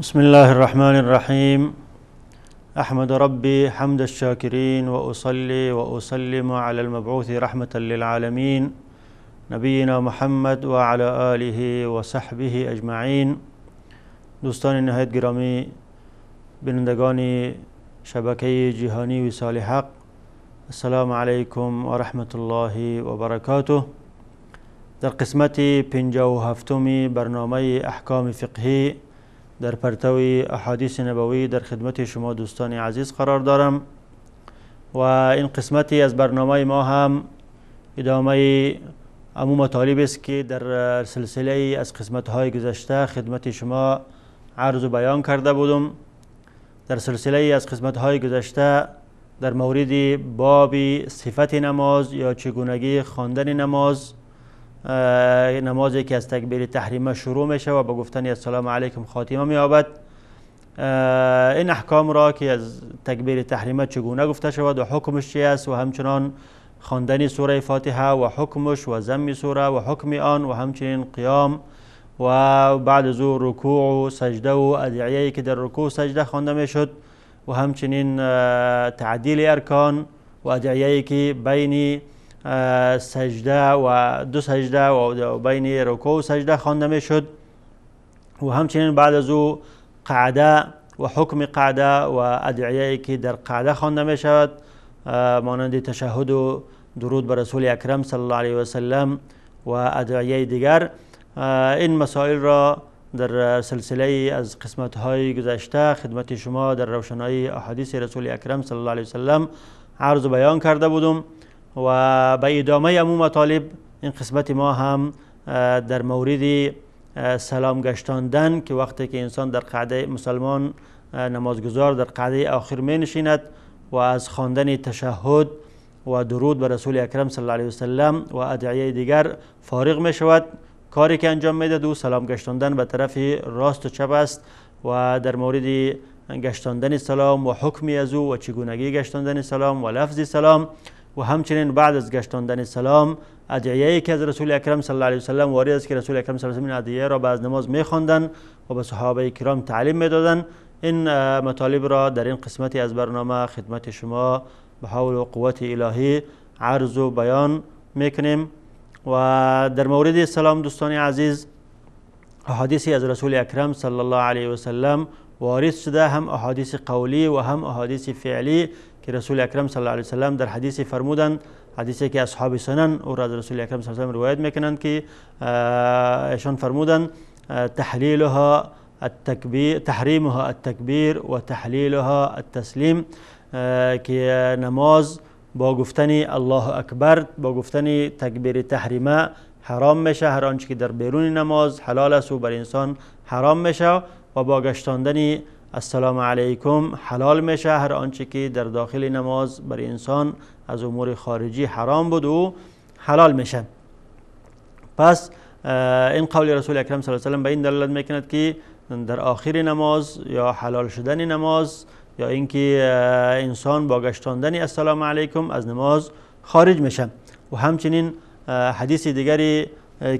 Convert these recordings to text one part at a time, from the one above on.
بسم الله الرحمن الرحيم. أحمد ربي حمد الشاكرين وأصلي وأسلم على المبعوث رحمة للعالمين نبينا محمد وعلى آله وصحبه أجمعين. دوستان نهایت گرامی، بینندگان شبکه جهانی وصال حق، السلام علیکم و رحمت الله و برکاته. در قسمت 57 برنامه احکام فقهی در پرتو احادیث نبوی در خدمت شما دوستان عزیز قرار دارم و این قسمتی از برنامه ما هم ادامه عموم مطالب است که در سلسله از قسمت‌های گذشته خدمت شما عرض و بیان کرده بودم. در سلسله از قسمت‌های گذشته در مورد باب صفت نماز یا چگونگی خواندن نماز، نمازی که از تکبیر تحریمه شروع میشه و با گفتن السلام علیکم خاتمه می‌یابد، این احکام را که از تکبیر تحریمه چگونه گفته شود و حکمش چی است و همچنان خواندن سوره فاتحه و حکمش و ضم سوره و حکم آن و همچنین قیام و بعد از او رکوع و سجده و ادعیه‌ای که در رکوع و سجده خوانده میشد و همچنین تعدیل ارکان و ادعیه‌ای که بین سجده و دو سجده و بین رکوع و سجده خوانده میشد و همچنین بعد از او قعده و حکم قعده و ادعیه‌ای که در قعده خوانده میشود مانند تشهد و درود بر رسول اکرم صلی الله علیه و سلم و ادعیه دیگر. این مسائل را در سلسله از قسمت‌های گذشته خدمت شما در روشنایی احادیث رسول اکرم صلی الله علیه و سلم عرض و بیان کرده بودم و به ادامه عموم مطالب این قسمت ما هم در مورد سلام گشتاندن که وقتی که انسان در قعده مسلمان نمازگزار در قعده آخر می نشیند و از خواندن تشهد و درود بر رسول اکرم صلی الله علیه و سلم و ادعیه دیگر فارغ می شود، کاری که انجام میدهد او سلام گشتاندن به طرف راست و چپ است و در مورد گشتاندن سلام و حکمی از او و چگونگی گشتاندن سلام و لفظ سلام و همچنین بعد از گشتاندن سلام ادعیه‌ای که از رسول اکرم صلی الله علیه و سلم وارد است که رسول اکرم صلی الله علیه و سلم این ادعیه را بعد از نماز می‌خواندند و به صحابه کرام تعلیم می‌دادند. این مطالب را در این قسمتی از برنامه خدمت شما به حول و قوت الهی عرض و بیان میکنیم. و در مورد سلام دوستان عزیز، احادیثی از رسول اکرم صلی الله علیه و سلم وارد شده، هم احادیث قولی و هم احادیث فعلی که رسول اکرم صلی الله علیه و سلم در حدیث فرمودند، حدیثی که اصحاب سنن او را از رسول اکرم صلی الله علیه و سلم روایت میکنند که ایشان فرمودند تحلیلها التکبیر، تحریمها التکبیر و تحلیلها التسلیم، که نماز با گفتن الله اکبر، با گفتن تکبیر تحریمه حرام میشه، هر آنچه که در بیرون نماز حلال است و بر انسان حرام میشه، و با گشتاندن السلام علیکم حلال میشه، هر آنچه که در داخل نماز بر انسان از امور خارجی حرام بود و حلال میشه. پس این قول رسول اکرم صلی الله علیه و سلم به این دلالت میکند که در آخر نماز یا حلال شدن نماز یا اینکه انسان با گشتاندن السلام علیکم از نماز خارج میشه. و همچنین حدیث دیگری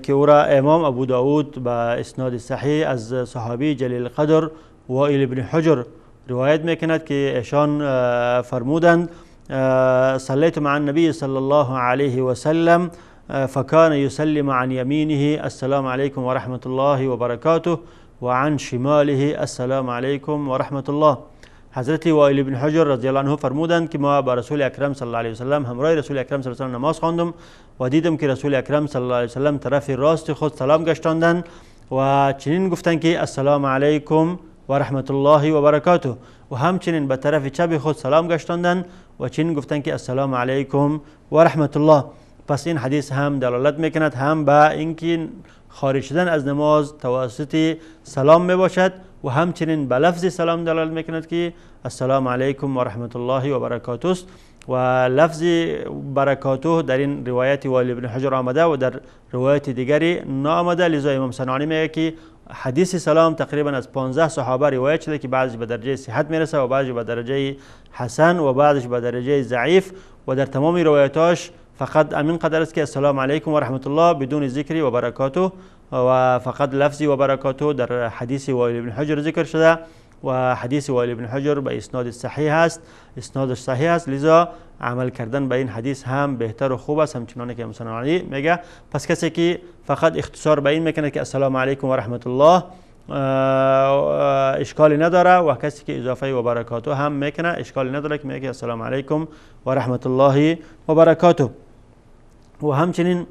که او را امام ابو داود به اسناد صحیح از صحابی جلیل قدر وائل بن حجر روایت میکند که ایشان فرمودند صلیت مع النبی صلی الله علیه و سلم فكان يسلم عن يمينه السلام عليكم ورحمة الله وبركاته وعن شماله السلام علیکم و رحمت الله. حضرت وائل بن حجر رضی الله عنه فرمودند که ما با رسول اکرم صلی الله علیه و سلم همراه رسول اکرم صلی الله علیه و سلم نماز خواندم و دیدم که رسول اکرم صلی الله علیه و سلم طرف راست خود سلام گشتاندند و چنین گفتند که السلام علیکم و رحمت الله و برکاته، و همچنین به طرف چپ خود سلام گشتاندند و چنین گفتند که السلام علیکم و رحمت الله. پس این حدیث هم دلالت میکند هم به اینکه خارج شدن از نماز توسط سلام میباشد و همچنین به لفظ سلام دلالت میکند که السلام علیکم و رحمت الله و برکاته است. و لفظ برکاته در این روایت وائل بن حجر آمده و در روایت دیگری نامده، لذا امام صنعانی میگه که حدیث سلام تقریبا از 15 صحابه روایت شده که بعضی به درجه صحت میرسه و بعضی به درجه حسن و بعضی به درجه ضعیف، و در تمام روایتاش فقط امین قدر است که السلام علیکم و رحمت الله بدون ذکری و برکاته و فقط لفظی و برکاته در حدیث وائل بن حجر ذکر شده و حدیث وائل بن حجر به اسناد صحیح است، اسنادش صحیح است، لذا عمل کردن به این حدیث هم بهتر و خوب است، همچنان که امام علی میگه. پس کسی که فقط اختصار به این میکنه که السلام علیکم و رحمت الله اشکالی نداره و کسی که اضافه و برکاته هم میکنه اشکالی نداره که میگه السلام علیکم و رحمت الله و برکاته. و همچنین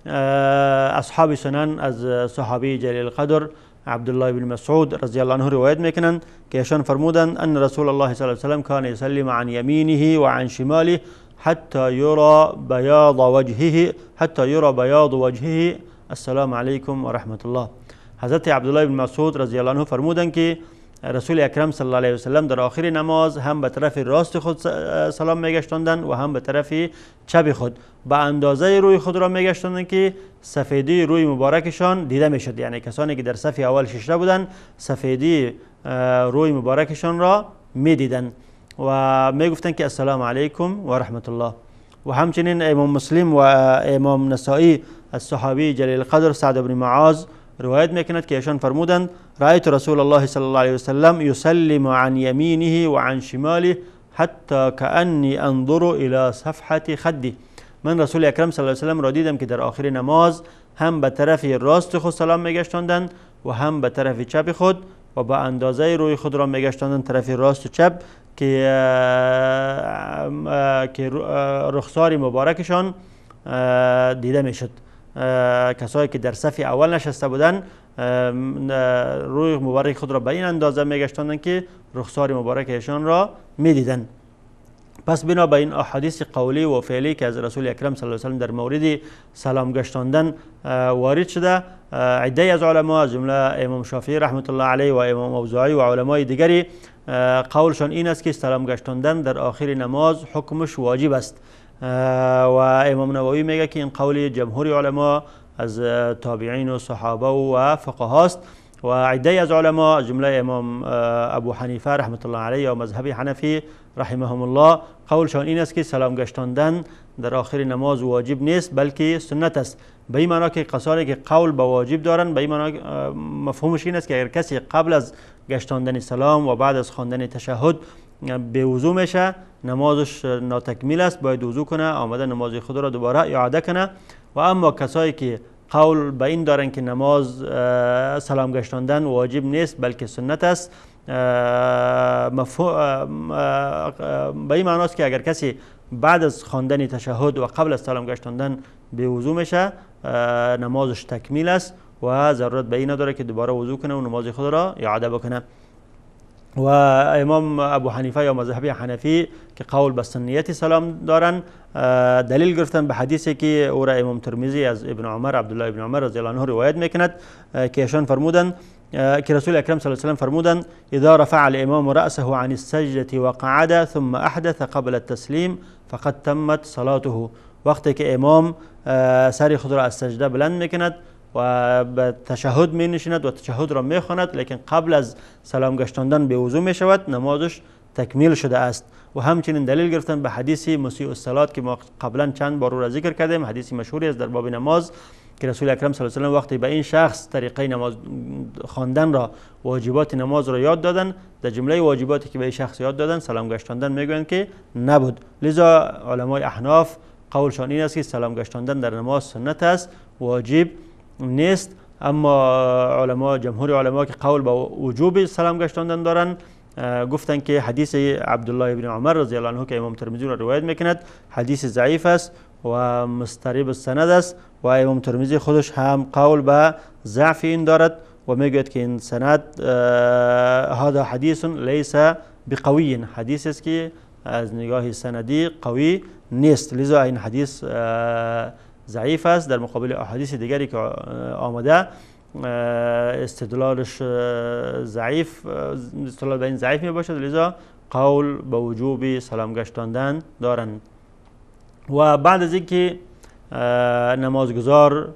اصحاب سنن از صحابی جلیل القدر عبدالله بن مسعود رضی الله عنه روایت میکنند که ایشان فرمودند ان رسول الله صلی الله علیه و سلم کان یسلم عن یمینه و عن شماله حتی یرى بیاض وجهه حتی یرى بیاض وجهه السلام علیکم و رحمت الله. حضرت عبدالله بن مسعود رضی الله عنه فرمودند که رسول اکرم صلی الله علیه و سلم در آخر نماز هم به طرف راست خود سلام میگشتاندند و هم به طرف چپ خود، به اندازه روی خود را میگشتاندند که سفیدی روی مبارکشان دیده میشد، یعنی کسانی که در صف اول ششته بودند سفیدی روی مبارکشان را میدیدند و میگفتند که السلام علیکم و رحمت الله. و همچنین امام مسلم و امام نسائی از صحابی جلیل القدر سعد بن معاذ روایت میکند که ایشان فرمودند رأیت رسول الله صلی الله علیه وسلم یسلم عن یمینه و عن شماله حتی کأنی انظر الى صفحة خده. من رسول اکرم صلی الله علیه وسلم را دیدم که در آخر نماز هم به طرف راست خود سلام میگشتاندند و هم به طرف چپ خود و به اندازه روی خود را میگشتاندند طرف راست و چپ که رخسار مبارکشان دیده میشد. کسایی که در صف اول نشسته بودند روی مبارک خود را به این اندازه میگشتاندند که رخسار مبارک ایشان را میدیدند. پس بنا به این احادیث قولی و فعلی که از رسول اکرم صلی الله علیه و سلم در مورد سلام گشتاندن وارد شده، عده از علما از جمله امام شافعی رحمت الله علیه و امام اوزاعی و علمای دیگری قولشان این است که سلام گشتاندن در آخر نماز حکمش واجب است و امام نووی میگه که این قول جمهور علما از تابعین و صحابه و فقهاست و عده از علما از جمله امام ابو حنیفه رحمت الله علیه و مذهب حنفی رحمهم الله قولشان این است که سلام گشتاندن در آخر نماز واجب نیست بلکه سنت است. به این معنا که کسانی که قول به واجب دارند به این معنا مفهومش این است که اگر کسی قبل از گشتاندن سلام و بعد از خواندن تشهد به وضو میشه نمازش ناتکمیل است، باید وضو کنه، آمده نماز خود را دوباره اعاده کنه. و اما کسایی که قول به این دارن که نماز سلام گشتاندن واجب نیست بلکه سنت است، به این معناست که اگر کسی بعد از خواندن تشهد و قبل از سلام گشتاندن به وضو میشه نمازش تکمیل است و ضرورت به این نداره که دوباره وضو کنه و نماز خود را اعاده بکنه. و امام ابو حنیفه یا مذهب حنفی که قول به سنیت سلام دارن دلیل گرفتن به حدیثی که او را امام ترمذی از ابن عمر عبدالله ابن عمر رضی الله عنه روایت میکند که ایشان فرمودند که رسول اکرم صلی الله علیه و سلم فرمودند اذا رفع الامام رأسه عن السجدة وقعد ثم احدث قبل التسلیم فقد تمت صلاته. وقتی که امام سر خود را از سجده بلند میکند و به تشهد می نشیند و تشهد را می خواند لیکن قبل از سلام گشتاندن به وضو می شود نمازش تکمیل شده است. و همچنین دلیل گرفتن به حدیث مسیء الصلاه که ما قبلا چند بار را ذکر کردیم، حدیث مشهوری است در باب نماز که رسول اکرم صلی الله علیه و سلم وقتی به این شخص طریقه نماز خواندن را واجبات نماز را یاد دادن، در جمله واجباتی که به این شخص یاد دادن سلام گشتاندن میگویند که نبود. لذا علمای احناف قولشان این است که سلام گشتاندن در نماز سنت است، واجب نیست. اما علما جمهور علما که قول به وجوب سلام گشتاندن دارن گفتن که حدیث عبدالله ابن عمر رضی الله عنه که امام ترمذی را روایت میکند حدیث ضعیف است و مضطرب السند است و امام ترمذی خودش هم قول به ضعف این دارد و میگوید که این سند هذا حدیث لیس بقوی، حدیث است که از نگاه سندی قوی نیست، لذا این حدیث ضعیف است. در مقابل احادیث دیگری که آمده استدلالش ضعیف، استدلال به این ضعیف می باشد، لذا قول به وجوب سلام گشتاندن دارند. و بعد از اینکه نمازگزار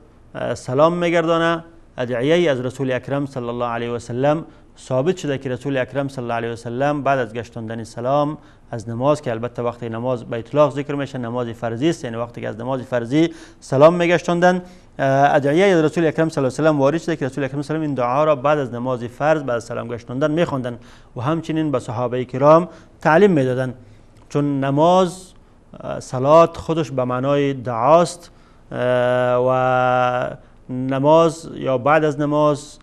سلام میگردانه ادعیه از رسول اکرم صلی الله علیه و سلم ثابت شده که رسول اکرم صلی الله علیه و سلم بعد از گشتاندن سلام از نماز، که البته وقتی نماز به اطلاق ذکر میشه نماز فرضی است، یعنی وقتی که از نماز فرضی سلام میگشتاندن، ادعیه رسول اکرم صلی الله علیه و سلم وارد شده که رسول اکرم صلی الله علیه و سلم این دعا را بعد از نماز فرض بعد از سلام گشتاندن میخواندن و همچنین به صحابه کرام تعلیم میدادن. چون نماز صلات خودش به معنای دعاست و نماز یا بعد از نماز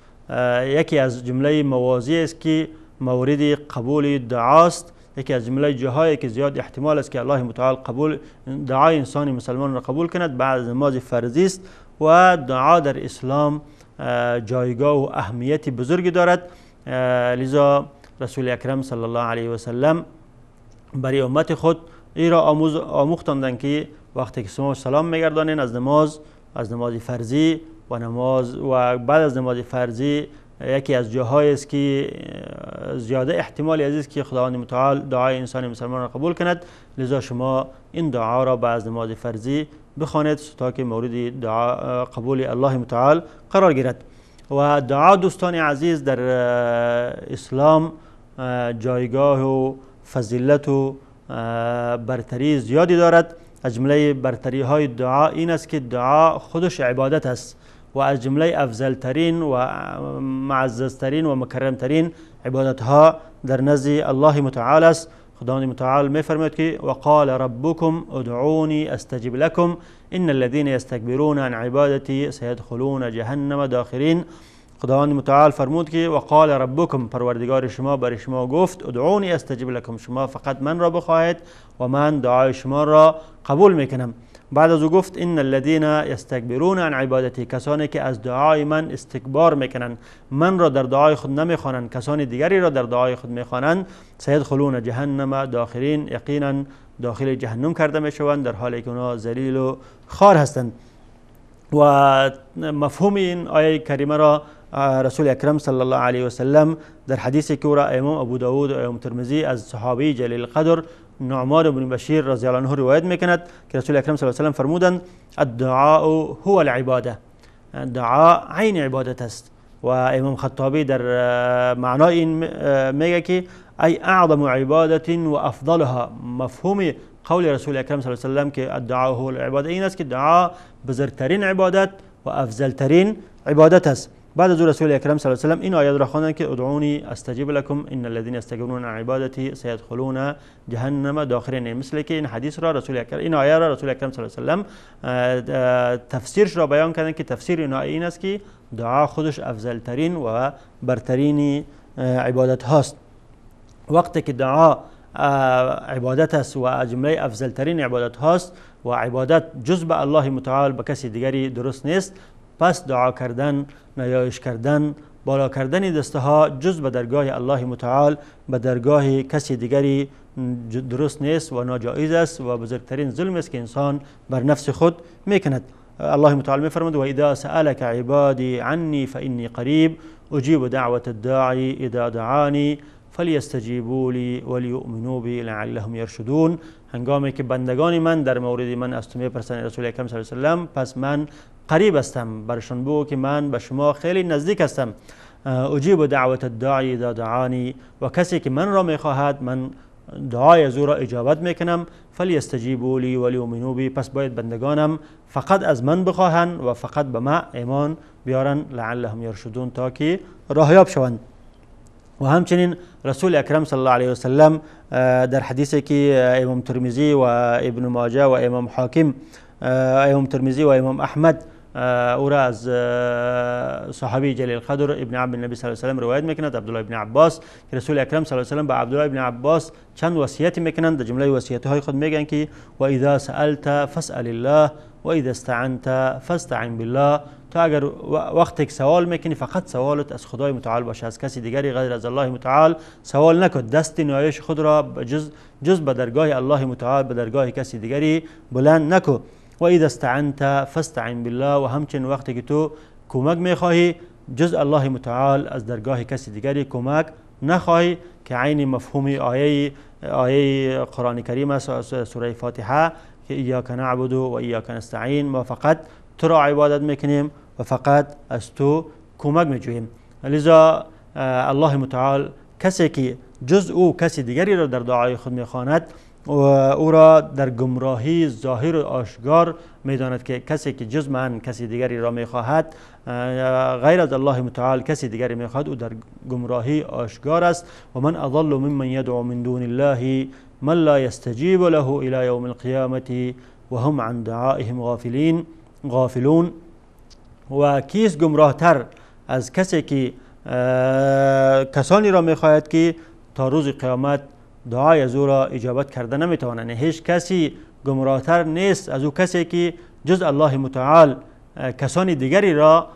یکی از جمله مواضیع است که مورد قبول دعاست، یکی از جمله جاهایی که زیاد احتمال است که الله متعال قبول دعای انسان مسلمان را قبول کند بعد از نماز فرضی است. و دعا در اسلام جایگاه و اهمیت بزرگی دارد، لذا رسول اکرم صلی الله علیه و سلم برای امت خود ای را آموختاندند که وقتی که شما سلام میگردانین از نماز، از نماز فرضی و نماز و بعد از نماز فرضی، یکی از جاهایی است که زیاده احتمالی است که خداوند متعال دعای انسان مسلمان را قبول کند، لذا شما این دعا را بعد از نماز فرضی بخوانید تا که مورد دعا قبول الله متعال قرار گیرد. و دعا دوستان عزیز در اسلام جایگاه و فضیلت و برتری زیادی دارد. از جمله برتری های دعا این است که دعا خودش عبادت است و از جمله افضل ترین و معززترین و مکرمترین عبادت ها در نزد الله متعال است. خداوند متعال میفرماید که وقال ربكم ادعوني استجب لكم ان الذين يستكبرون عن عبادتي سيدخلون جهنم داخرین. خداوند متعال فرمود که وقال ربکم، پروردگار شما برای شما گفت ادعونی استجب لکم، شما فقط من را بخواهید و من دعای شما را قبول میکنم. بعد از او گفت ان الذين يستكبرون عن عبادتی، کسانی که از دعای من استکبار میکنند، من را در دعای خود نمیخوانند، کسان دیگری را در دعای خود میخوانند، سیدخلون جهنم داخرین، یقینا داخل جهنم کرده میشوند در حالی که اونا ذلیل و خوار هستند. و مفهوم این آیه کریمه را رسول اکرم صلی الله علیه و سلم در حدیثی که او را امام ابو داود و امام ترمذی از صحابی جلیل قدر نعمان بن بشیر رضی الله عنه روایت میکند که رسول اکرم صلی الله علیه و سلم فرمودند الدعاء هو العباده، دعا عین عبادت است. و امام خطابی در معنای این میگه که ای اعظم عبادت و افضلها. مفهوم قول رسول اکرم صلی الله علیه و سلم که الدعاء هو العباده این است که دعا بزرگترین عبادت و افضلترین عبادت است. بعد از رسول اکرم صلی الله علیه و سلم این آیات را خواندند که ادعونی استجب لكم ان الذين يستكبرون عن عبادتي سيدخلون جهنم داخرین. مثل که این حدیث را رسول اکرم، این آیه را رسول اکرم صلی الله علیه و سلم تفسیرش را بیان کردند که تفسیر این آیه این است که دعا خودش افضل ترین و برترین عبادت هاست. وقتی که دعا عبادت است و جمله افضل ترین عبادت هاست و عبادت جز به الله متعال به کسی دیگری درست نیست، پس دعا کردن، نیایش کردن، بالا کردن دسته ها جز به درگاه الله متعال به درگاه کسی دیگری درست نیست و ناجایز است و بزرگترین ظلم است که انسان بر نفس خود میکند. الله متعال میفرماید و اذا سألك عبادی عني فإني قریب اجیب دعوة الداعی اذا دعانی فلیستجیبوا لی ولیؤمنوا بی لعلهم یرشدون. هنگامی که بندگان من در مورد من از تو میپرسند رسول اکرم صلی الله علیه و سلم، پس من قریب هستم، برشان بگو که من به شما خیلی نزدیک هستم. اجیب دعوت الداعی اذا دعانی، و کسی که من را میخواهد من دعای از او را اجابت میکنم. فلیستجیبوا لی ولیؤمنوا بی، پس باید بندگانم فقط از من بخواهند و فقط به من ایمان بیارن، لعلهم یرشدون، تا که راهیاب شوند. و همچنین رسول اکرم صلی الله علیه و سلم در حدیثی که امام ترمذی و ابن ماجه و امام حاکم، امام ترمذی و امام احمد او را از صحابی جلیل قدر ابن عم النبی صلی الله علیه و سلم روایت میکند، عبدالله ابن عباس، که رسول اکرم صلی الله علیه و سلم به عبدالله ابن عباس چند وصیت میکنند. در جمله وصیت های خود میگن که و اذا سألت فاسأل الله و اذا استعنت فاستعن بالله. تو اگر وقتی که سوال میکنی فقط سوالت از خدای متعال باشه، از کسی دیگری غیر از الله متعال سوال نکن. دست نیایش خود را جز به درگاه الله متعال، به درگاه کسی دیگری بلند نکن. و اذا استعنت فاستعن بالله، و همچنین وقتی که تو کمک میخواهی جز الله متعال از درگاه کسی دیگری کمک نخواهی، که عین مفهوم آیه قرآن کریم است، سوره فاتحه، که ایاک نعبد و ایاک نستعین، ما فقط تو را عبادت میکنیم و فقط از تو کمک میجوییم. لذا الله متعال کسی که جز او کسی دیگری را در دعای خود میخواند او را در گمراهی ظاهر و آشکار میداند که کسی که جز من کسی دیگری را میخواهد، غیر از الله متعال کسی دیگری میخواهد، او در گمراهی آشکار است. و من اضل ممن یدعو من دون الله من لا یستجیب له الی یوم القیامة و هم عن دعائهم غافلون. و کیست گمراه تر از کسی که کسانی را میخواهد که تا روز قیامت دعای از او را اجابت کرده نمیتوانند؟ هیچ کسی گمراهتر نیست از او کسی که جز الله متعال کسانی دیگری را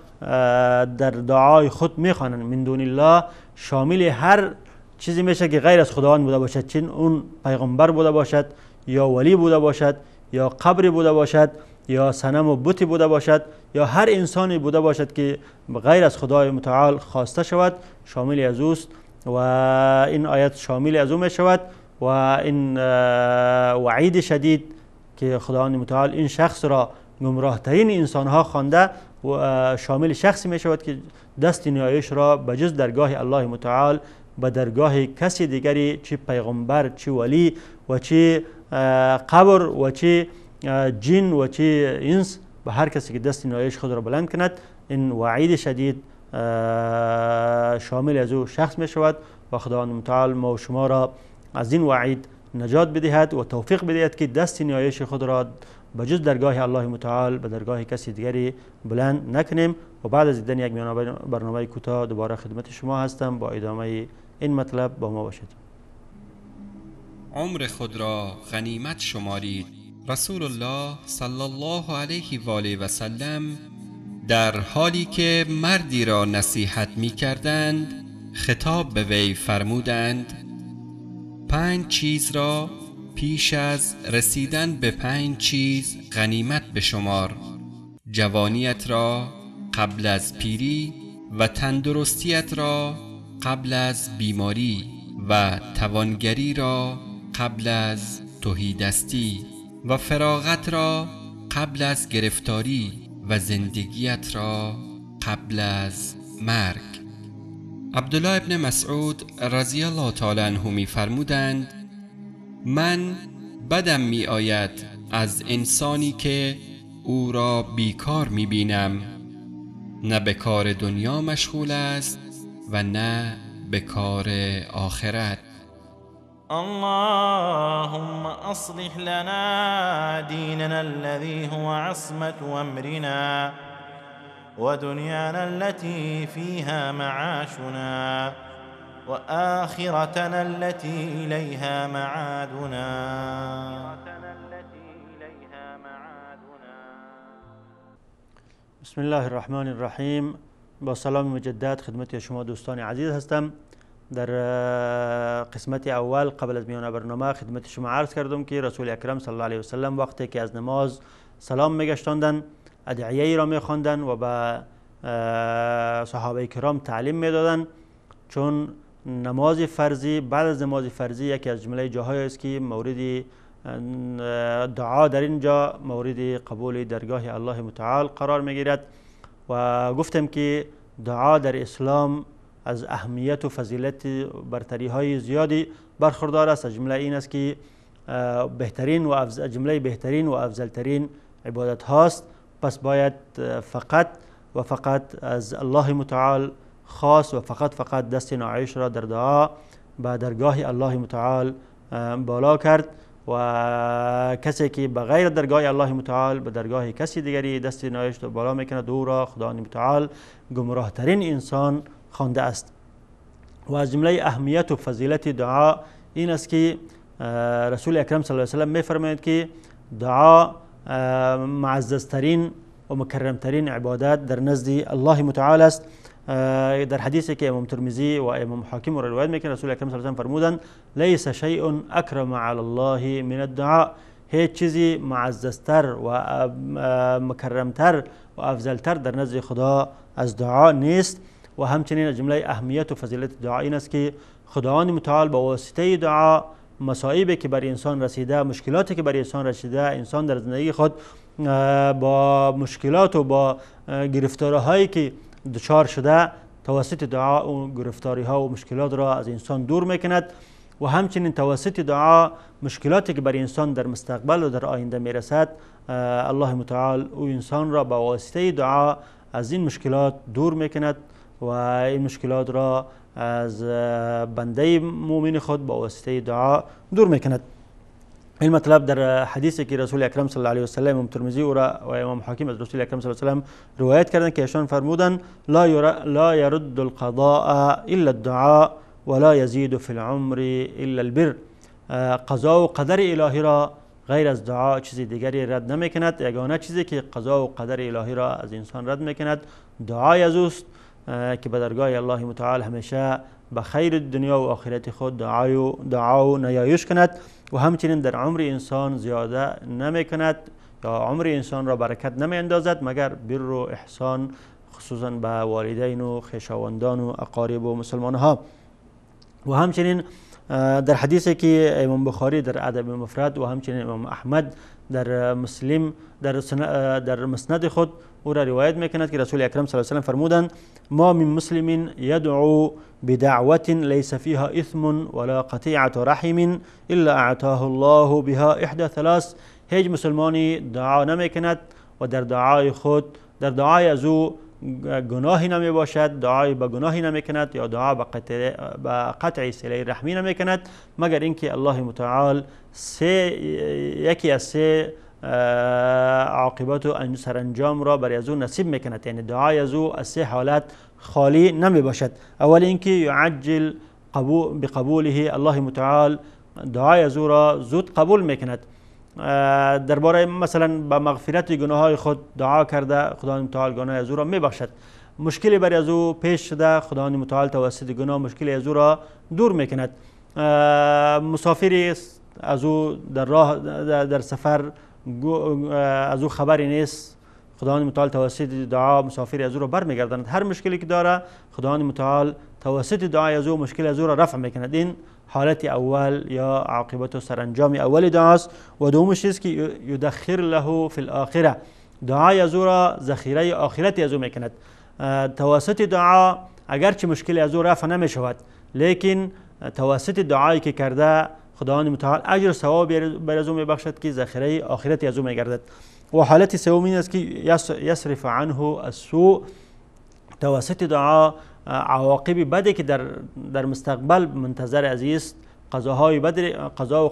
در دعای خود میخوانند. من دون الله شامل هر چیزی میشه که غیر از خداوند بوده باشد، چون اون پیغمبر بوده باشد یا ولی بوده باشد یا قبر بوده باشد یا صنم و بتی بوده باشد یا هر انسانی بوده باشد که غیر از خدای متعال خواسته شود، شامل از اوست و این آیت شامل از او می شود. و این وعید شدید که خداوند متعال این شخص را گمراه ترین انسان ها خوانده و شامل شخصی می شود که دست نیایش را به جز درگاه الله متعال به درگاه کسی دیگری، چه پیغمبر، چه ولی و چه قبر و چه جن و چه انس، به هر کسی که دست نیایش خود را بلند کند، این وعید شدید شامل از او شخص می شود. و خداوند متعال ما و شما را از این وعید نجات بدهد و توفیق بدهد که دست نیایش خود را به جز درگاه الله متعال به درگاه کسی دیگری بلند نکنیم. و بعد از دیدن یک برنامه کوتاه دوباره خدمت شما هستم با ادامه این مطلب. با ما باشید. عمر خود را غنیمت شمارید. رسول الله صلی الله علیه و آله و سلم در حالی که مردی را نصیحت می کردند خطاب به وی فرمودند: 5 چیز را پیش از رسیدن به 5 چیز غنیمت بشمار: جوانیت را قبل از پیری و تندرستیت را قبل از بیماری و توانگری را قبل از تهیدستی و فراغت را قبل از گرفتاری و زندگیت را قبل از مرگ. عبدالله ابن مسعود رضی الله تعالی عنه می فرمودند: من بدم می آید از انسانی که او را بیکار می بینم، نه به کار دنیا مشغول است و نه به کار آخرت. اللهم اصلح لنا ديننا الذي هو عصمة أمرنا ودنيانا التي فيها معاشنا وآخرتنا التي إليها معادنا. بسم الله الرحمن الرحیم. با سلام مجدد خدمت شما دوستان عزیز هستم. در قسمت اول قبل از میان برنامه خدمت شما عرض کردم که رسول اکرم صلی الله علیه و سلم وقتی که از نماز سلام میگشتاندن ادعیه را میخواندن و به صحابه کرام تعلیم میدادن، چون نماز فرضی بعد از نماز فرضی یکی از جمله جاهایی است که مورد دعا در اینجا مورد قبول درگاه الله متعال قرار میگیرد. و گفتم که دعا در اسلام از اهمیت و فضیلت برتری های زیادی برخوردار است. از جمله این است که بهترین و جمله بهترین و افضلترین عبادت هاست. پس باید فقط و فقط از الله متعال خاص و فقط دست نعایش را در دعا به درگاه الله متعال بالا کرد و کسی که به غیر درگاه الله متعال به درگاه کسی دیگری دست نعایش را بالا میکند او را خداوند متعال گمراه ترین انسان خوانده است. و از جمله اهمیت و فضیلت دعا این است که رسول اکرم صلی الله علیه و سلم میفرمایند که دعا معززترین و مکرمترین عبادت در نزد الله متعال است. در حدیثی که امام ترمذی و امام حاکم را روایت میکنه رسول اکرم صلی الله علیه و سلم فرمودند لیس شیء اکرم علی الله من الدعاء، هیچ چیزی معززتر و مکرمتر و افضلتر در نزد خدا از دعا نیست. و همچنین از جمله اهمیت و فضیلت دعا این است که خداوند متعال با واسطه دعا مصائبی که بر انسان رسیده، مشکلاتی که بر انسان رسیده، انسان در زندگی خود با مشکلات و با گرفتاری‌هایی که دچار شده توسط دعا اون گرفتاری ها و مشکلات را از انسان دور میکند و همچنین توسط دعا مشکلاتی که بر انسان در مستقبل و در آینده میرسد، الله متعال او انسان را با واسطه دعا از این مشکلات دور میکند و این مشکلات را از بنده مؤمن خود با واسطه دعا دور میکند. این مطلب در حدیثی که رسول اکرم صلی الله علیه و سلم، امام ترمذی او را و امام حاکم از رسول اکرم صلی الله علیه و سلم روایت کردند که ایشان فرمودند لا يرد القضاء الا الدعاء ولا يزيد في العمر الا البر. قضا و قدر الهی را غیر از دعا چیز دیگری رد نمیکند. یگانه چیزی که قضا و قدر الهی را از انسان رد میکند دعای از اوست که به درگاه الله متعال همیشه به خیر دنیا و آخرت خود دعا و نیایش کند و همچنین در عمر انسان زیاده نمی کند یا عمر انسان را برکت نمی اندازد مگر بر و احسان، خصوصا به والدین و خویشاوندان و اقارب و مسلمان ها. و همچنین در حدیثی که امام بخاری در ادب مفرد و همچنین امام احمد در مسلم در مسند خود او را روایت میکند که رسول اکرم صلی الله علیه و سلم فرمودند ما من مسلم يدعو بدعوة ليس فيها إثم ولا قطيعة رحم إلا أعطاه الله بها إحدى ثلاث. هیچ مسلمانی دعا نمیکند و در دعای خود، در دعای از او گناهی نمی باشد، دعای به گناهی نمی کند یا دعا به قطع صله رحمی نمی کند مگر اینکه الله متعال یکی از سه عاقبت و سرانجام را برای از او نصیب میکند. یعنی دعای از او از سه حالت خالی نمی باشد. اول اینکه یعجل بقبوله، الله متعال دعای از او را زود قبول میکند. درباره مثلا به مغفرت گناه‌های خود دعا کرده، خداوند متعال گناه از او را میبخشد. مشکلی برای از او پیش شده، خداوند متعال توسط گناه مشکلی از او را دور میکند. مسافری از او در راه در سفر از او خبری نیست، خداوند متعال توسط دعا مسافری از او را برمیگرداند. هر مشکلی که داره خداوند متعال توسط دعای از او مشکل از او را رفع میکند. این حالت اول یا عاقبت و سرانجام اول دعاست. و دومش است که یدخر له فی الاخره، دعای از او را ذخیره آخرت از او میکند. توسط دعا اگرچه مشکل از او رفع نمیشود، لیکن توسط دعایی که کرده خداوند متعال اجر و ثواب بر از او میبخشد که ذخیره آخرت از او میگردد. و حالت سوم این است که یصرف عنه السوء، توسط دعا عواقب بدی که در مستقبل منتظر عزیز، قضاهای بد، قضا و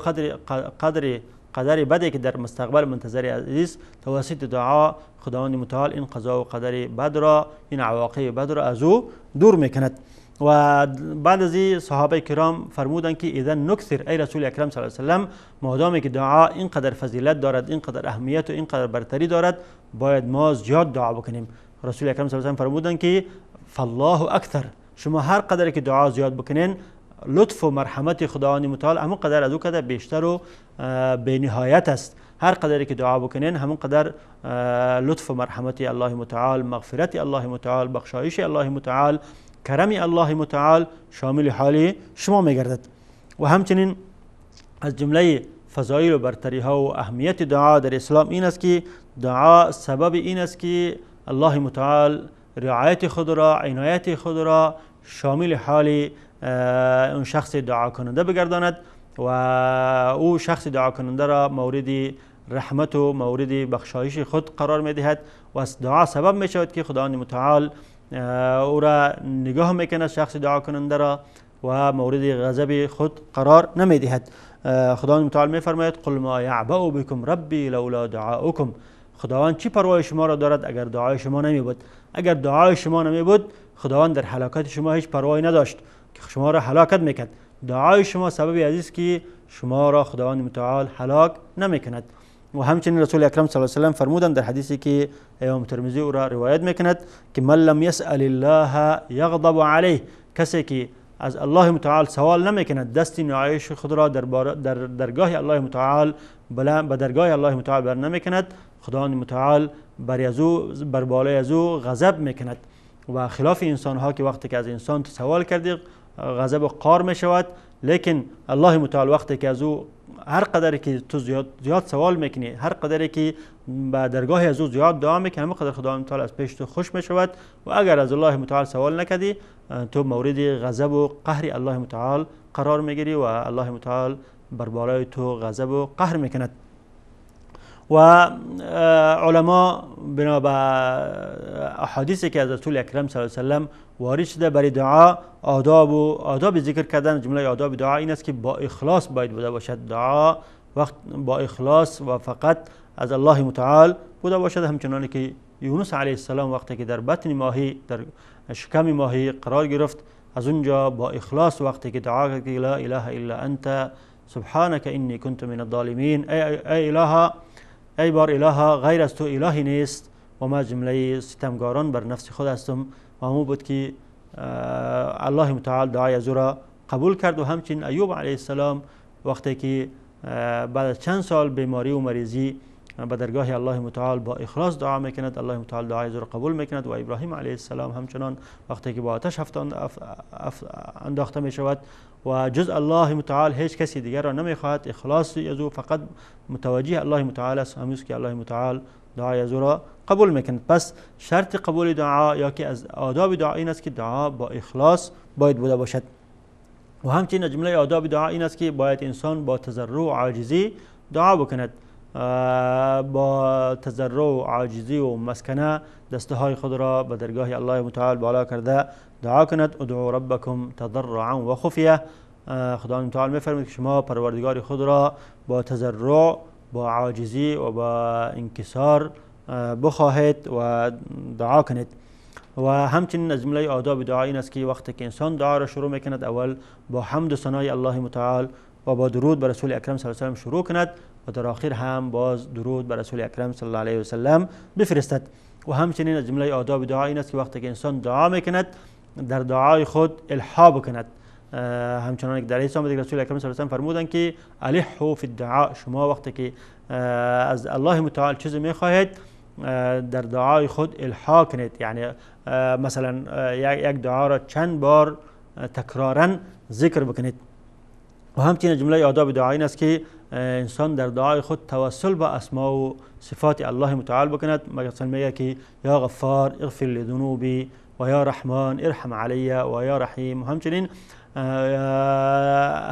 قدر بدی که در مستقبل منتظر عزیز، توسط دعا خداوند متعال این قضا و قدر بد را، این عواقب بد را از او دور میکند. و بعد از این صحابه کرام فرمودند که اذا نکثر، ای رسول اکرم صلی الله علیه و سلم، مادامی که دعا اینقدر فضیلت دارد، اینقدر اهمیت و اینقدر برتری دارد، باید ما زیاد دعا بکنیم. رسول اکرم صلی الله علیه و سلم فرمودند که فالله اکثر، شما هر قدر که دعا زیاد بکنین لطف و مرحمت خداوند متعال همون قدر از او قدر بیشتر و به نهایت است. هر قدری که دعا بکنین همون قدر لطف و مرحمت الله متعال، مغفرت الله متعال، بخشایش الله متعال، کرم الله متعال شامل حال شما میگردد. و همچنین از جمله فضایل و برتری ها و اهمیت دعا در اسلام این است که دعا سبب این است که الله متعال رعایت خود را، عنایت خود را شامل حال اون شخص دعا کننده بگرداند و او شخص دعا کننده را مورد رحمت و مورد بخشایش خود قرار میدهد. و دعا سبب می شود که خداوند متعال او را نگاه میکند شخص دعا کننده را و مورد غضب خود قرار نمیدهد. خداوند متعال میفرماید قل ما یعبأ بکم ربی لولا دعاؤکم، خداوند چی پروای شما را دارد اگر دعای شما نمی بود؟ اگر دعای شما نمی بود خداوند در هلاکت شما هیچ پروایی نداشت که شما را هلاکت میکرد. دعای شما سبب عزیز که شما را خداوند متعال هلاک نمیکند. و همچنین رسول اکرم صلی الله علیه و سلم فرمودند در حدیثی که امام ترمذی او را روایت میکند که من لم یسأل الله یغضب علیه، کسی که از الله متعال سوال نمیکند، دست نیایش خود را در درگاه الله متعال به درگاه الله متعال بر نمیکند، خداوند متعال بر بالای از او غضب میکند. و خلاف انسان ها که وقتی که از انسان تو سوال کردی غضب و قار میشود، لیکن الله متعال وقتی که از او هر قدری که تو زیاد سوال میکنی، هر قدری که به درگاه از او زیاد دعا میکنی، همون قدر خداوند متعال از پیش تو خوش میشود. و اگر از الله متعال سوال نکردی، تو مورد غضب و قهر الله متعال قرار میگیری و الله متعال بر بالای تو غضب و قهر میکند. و علما بنا به احادیثی که از رسول اکرم صلی الله علیه و سلم وارد شده برای دعا آداب و آداب ذکر کردن، جمله آداب دعا این است که با اخلاص باید بوده باشد. دعا وقت با اخلاص و فقط از الله متعال بوده باشد، همچنان که یونس علیه السلام وقتی که در بطن ماهی، در شکم ماهی قرار گرفت، از اونجا با اخلاص وقتی که دعا کرد که لا اله الا انت سبحانك انی کنت من الظالمین، ای اله، ای بار اله، غیر از تو الهی نیست و ما جمله ستمگاران بر نفس خود هستم. و همون بود که الله متعال دعای از او را قبول کرد. و همچنین ایوب علیه السلام وقتی که بعد از چند سال بیماری و مریضی به درگاه الله متعال با اخلاص دعا میکند، الله متعال دعای از او را قبول میکند. و ابراهیم علیه السلام همچنان وقتی که با آتش انداخته میشود و جز الله متعال هیچ کسی دیگر را نمیخواهد، اخلاص از او فقط متوجه الله متعال است، همیشه که الله متعال دعای از او را قبول میکند. پس شرط قبول دعا یا که از آداب دعا این است که دعا با اخلاص باید بوده باشد. و همچنین جمله آداب دعا این است که باید انسان با تضرع و عاجزی دعا بکند، با تضرع و عاجزی و مسکنه دستهای خود را به درگاه الله متعال بالا کرده دعا کند. ادعوا ربکم تضرعا و خفیه. خداوند متعال میفرماید که شما پروردگار خود را با تضرع، با عاجزی و با انکسار بخواهید و دعا کنید. و همچنین از جمله آداب دعا این است که وقتی که انسان دعا را شروع میکند، اول با حمد و ثنای الله متعال و با درود بر رسول اکرم صلی الله علیه و سلم شروع کند و در آخر هم باز درود بر رسول اکرم صلی الله علیه و سلم بفرستد. و همچنین از جمله آداب دعا این است که وقتی که انسان دعا میکند، در دعای خود الحا بکند. همچنان که در حدیث آمده رسول اکرم صلی الله علیه و سلم فرمودند که الحوا فی الدعاء، شما وقتی که از الله متعال چیزی میخواهید در دعای خود الحا کنید، یعنی مثلا یک دعا را چند بار تکرارا ذکر بکنید. و همچنین جمله آداب دعا این است که انسان در دعای خود توسل با اسماء و صفات الله متعال بکند. مثلا میگه که یا غفار اغفر لذنوبی و یا رحمان ارحم علی و یا رحیم. همچنین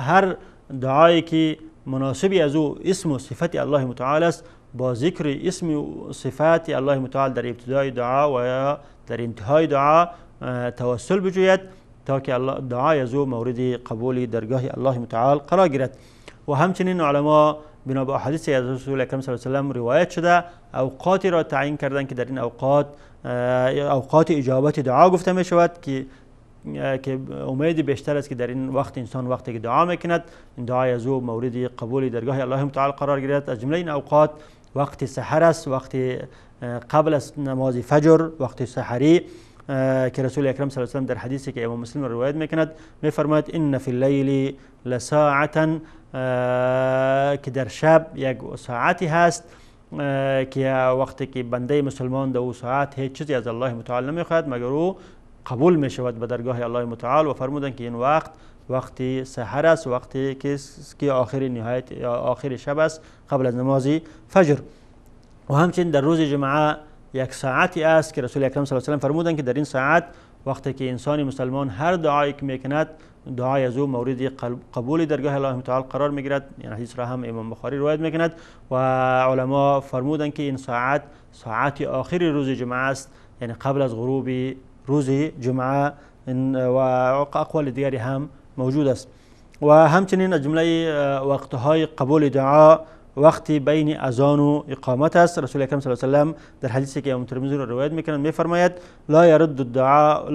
هر دعایی که مناسبی از او اسم و صفت الله متعال است، با ذکر اسم و صفات الله متعال در ابتدای دعا و یا در انتهای دعا توسل بجوید تا که دعای از او مورد قبول درگاه الله متعال قرار گیرد. و همچنین علما بنا به احادیث از رسول اکرم صلی الله علیه و سلم روایت شده اوقاتی را تعیین کردند که در این اوقات اوقات اجابت دعا گفته می شود که امید بیشتر است که در این وقت انسان وقتی که دعا میکند این دعای از او مورد قبول درگاه الله متعال قرار گیرد. از جمله این اوقات وقت سحر است، وقت قبل از نماز فجر، وقت سحری که رسول اکرم صلی الله علیه و سلم در حدیثی که امام مسلم روایت میکند میفرماید ان فی اللیل لساعة، که در شب یک ساعتی هست که وقتی که بنده مسلمان در او ساعت هیچ چیزی از الله متعال نمیخواهد مگر او قبول میشود به درگاه الله متعال. و فرمودند که این وقت وقتی سحر است، وقتی که آخر نهایت یا آخر شب است قبل از نماز فجر. و همچنین در روز جمعه یک ساعتی است که رسول اکرم صلی الله علیه و سلم فرمودند که در این ساعت وقتی که انسان مسلمان هر دعایی که میکند دعای از او مورد قبول درگاه الله متعال قرار میگیرد. یعنی حدیث را هم امام بخاری روایت میکند و علما فرمودند که این ساعت ساعت آخر روز جمعه است، یعنی قبل از غروب روز جمعه، و اقوال دیگری هم موجود است. و همچنین از جمله وقتهای قبول دعا وقتی بین اذان و اقامت است. رسول اکرم صلی الله علیه و سلم در حدیثی که امام ترمذی را روایت میکنند میفرماید لا يرد الدعاء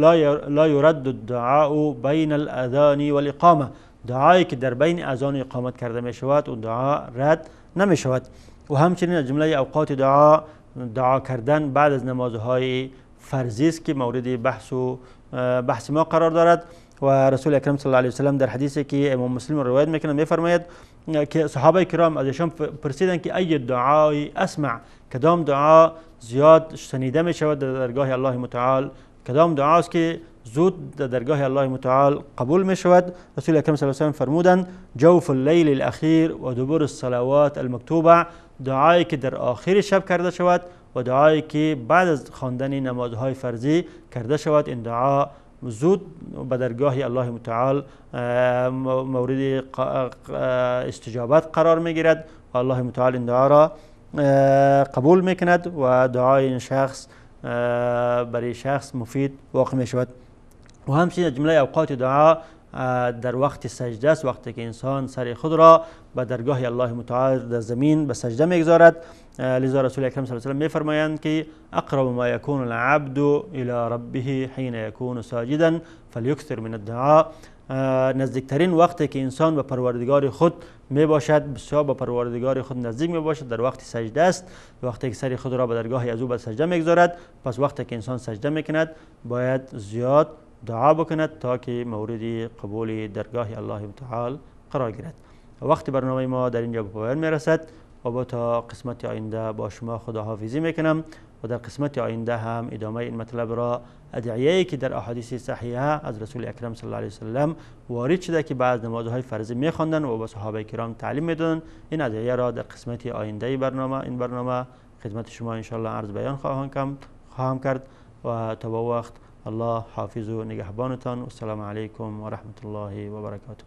لا يرد الدعاء بین الاذان والاقامه، دعایی که در بین اذان و اقامت کرده میشود و دعا رد نمیشود. و همچنین از جمله اوقات دعا دعا کردن بعد از نمازهای فرضی است که مورد بحث ما قرار دارد. و رسول اکرم صلی الله علیه و سلم در حدیثی که امام مسلم روایت میکنند میفرماید که صحابه کرام از ایشان پرسیدند که ای دعای اسمع، کدام دعا زیاد شنیده می شود در درگاه الله متعال؟ کدام دعاست که زود در درگاه الله متعال قبول می شود؟ رسول اکرم صلی الله علیه و سلم فرمودند جوف اللیل الاخیر و دبر الصلوات المکتوبه، دعایی که در آخر شب کرده شود و دعایی که بعد از خواندن نمازهای فرضی کرده شود، این دعا زود به درگاه الله متعال مورد استجابت قرار میگیرد و الله متعال این دعا را قبول میکند و دعای این شخص برای شخص مفید واقع می شود. و همچنین جمله اوقات دعا در وقت سجده است، وقتی که انسان سر خود را به درگاه الله متعال در زمین به سجده میگذارد. لذا رسول اکرم صلی الله علیه و سلم میفرمایند که اقرب ما یکون العبد الى ربه حین یکون ساجدا فلیکثر من الدعاء. نزدیکترین وقتی که انسان به پروردگار خود می باشد، بسیار به پروردگار خود نزدیک می باشد، در وقت سجده است، وقتی که سر خود را به درگاه از او به سجده میگذارد. پس وقتی که انسان سجده میکند باید زیاد دعا بکند تا که مورد قبول درگاه الله متعال قرار گیرد. وقت برنامه ما در اینجا به پایان میرسد و با تا قسمت آینده با شما خداحافظی میکنم و در قسمت آینده هم ادامه این مطلب را ادعیه‌ای که در احادیث صحیحه از رسول اکرم صلی الله علیه وسلم وارد شده که بعض نمازهای فرضی میخواندن و به صحابه کرام تعلیم میدادن، این ادعیه را در قسمت آینده برنامه این برنامه خدمت شما انشاءالله عرض بیان خواهم کرد. و تا با وقت الله حافظ و نگهبانتان. و السلام علیکم و رحمت الله و برکاته.